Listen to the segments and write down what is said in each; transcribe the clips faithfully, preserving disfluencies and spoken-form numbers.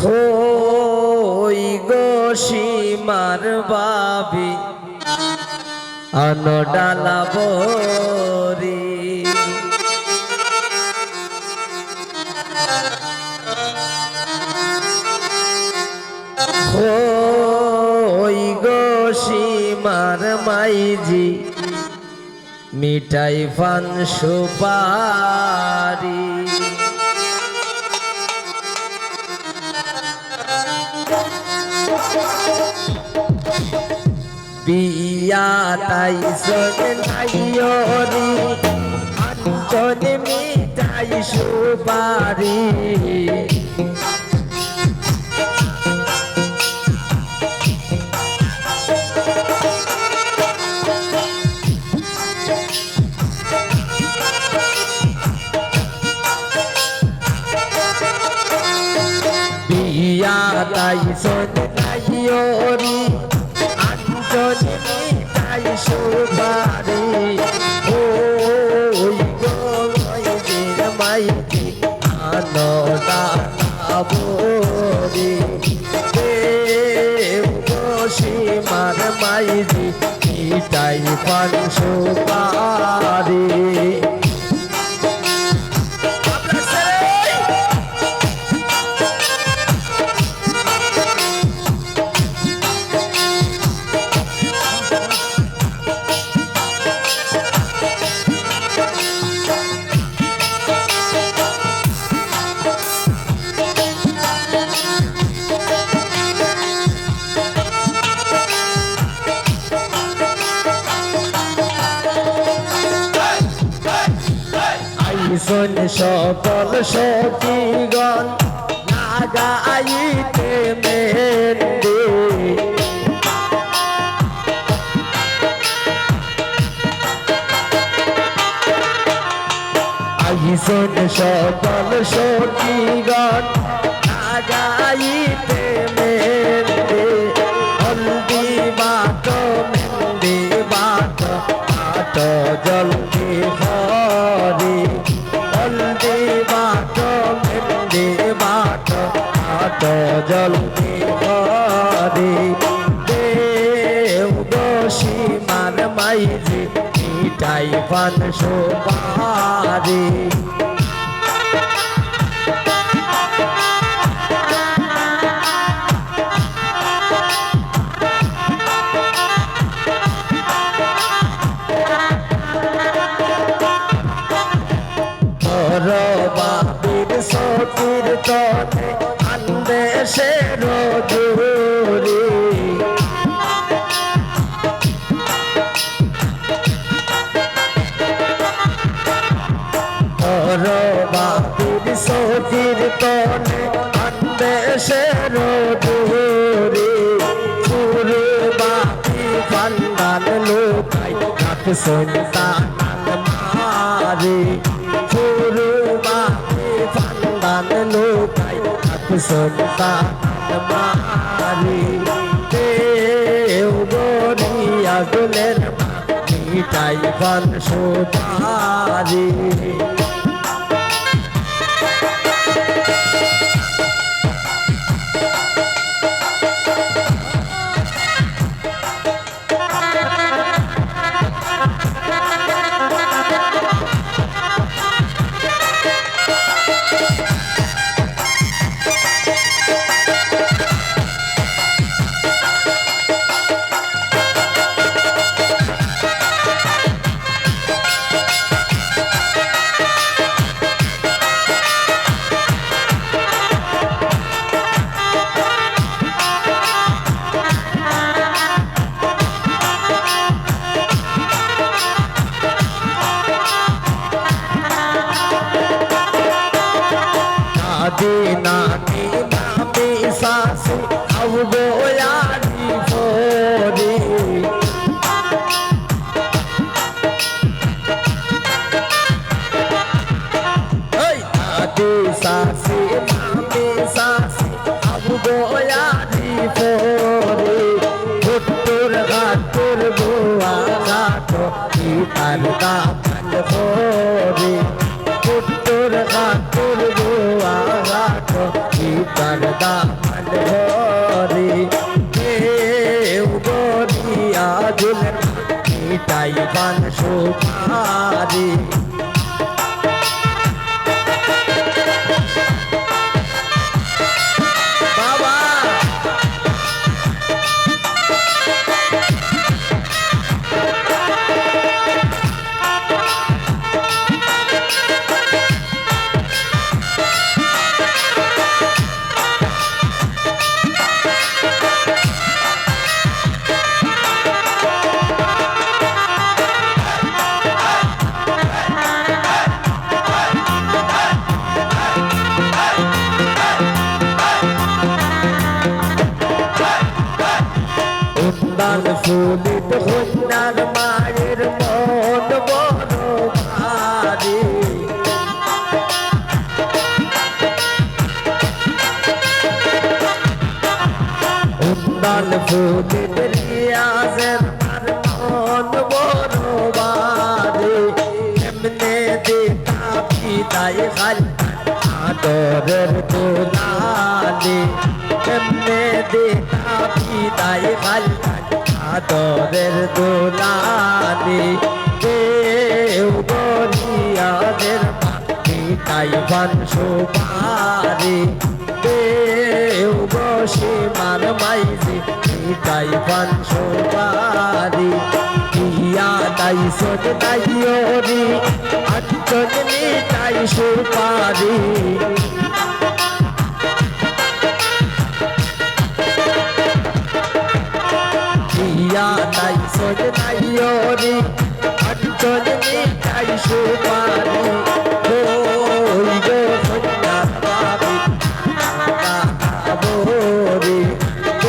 ওই গো সীমার ভাবি, আনো ডালা ভরি। ওই গো সীমার মাইঝি, মিঠাই পান সুপারি। বিয়াত আইছইন নাইওরি, আনছইন মিঠাই সুপারি। বিয়াত আইছইন নাইওরি, আনছইন মিঠাই সুপারি। ওই গো ওই যে মাইঝি, আনো ডালা ভরি। দেও গো সীমার মাইঝি, মিঠাই পান সুপারি। আইছইন সকল সখীগণ লাগাইতে মেহেন্দি। আইছইন সকল সখীগণ লাগাইতে মেহেন্দি। হলদি বাটো, মেহেন্দি বাটো, বাটো জলদি করি। হলদি বাটো, মেহেন্দি বাটো, বাটো জলদি করি। দেও গো সীমার মাইঝি, মিঠাই পান সুপারি। বড় ভাবির সখীর তনে আনবে সে রজুরি। বড় ভাবির সখীর তনে আনবে সে রজুরি। কুরবাতি ফান্দান লুকাই রাখছইন তান আলমারি। কুরবাতি ফান্দান লুকাই রাখছইন তান আলমারি। দেও গো রিয়াজুলের মা, মিঠাই পান সুপারি। দাদি, নানি, মামি, চাচি, আউ বয়ারি পরি। এই দাদি, চাচি, মামি, চাচি, আউ বয়ারি পরি। হুট্টুর গাট্টুর বুয়া গাটো, কি তার দামান পরি। হুট্টুর গাট্টুর বুয়া গাটো, পিতার দামান ধরি, কেউ গড়িয়া দুলের মিঠাই পান সুপারি। বাবা! উন্দান ফুলিত কন্যার মায়ের মন বড় ভারী। উন্দান ফুলিত রিয়াজের তার মন বড় ভারী। কেমনে দিতা বিদায় খালি আদরের দুলালি, কেমনে দিতা বিদায় খালি আদরের দুলালি। কেউ গড়িয়া দের মিঠাই পান সুপারি, কেউ বসে মার মাইজি মিঠাই পান সুপারি। ইয়া তাই সত তাই ওরি, আঞ্চল মিঠাই সুপারি। ইয়া তাই সত তাই ওরি, আঞ্চল মিঠাই সুপারি। ওই গো কন্যার বাবি, না বরি।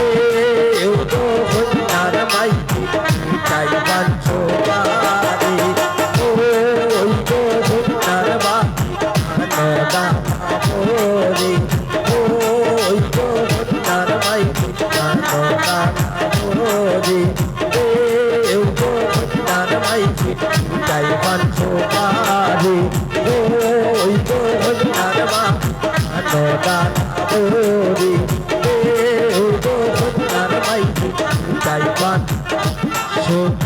ওই গো কন্যার মাইজি, মিঠাই পান সুপারি। ওই গো কন্যার বাবি, না বরি। ওই গো কন্যার মাইজি, না বরি। ওই গো কন্যার মাইজি, মিঠাই পান সুপারি। ওই গো কন্যার বাবি, নদান বরি। ওই গো কন্যার মাইজি, মিঠাই পান সুপারি।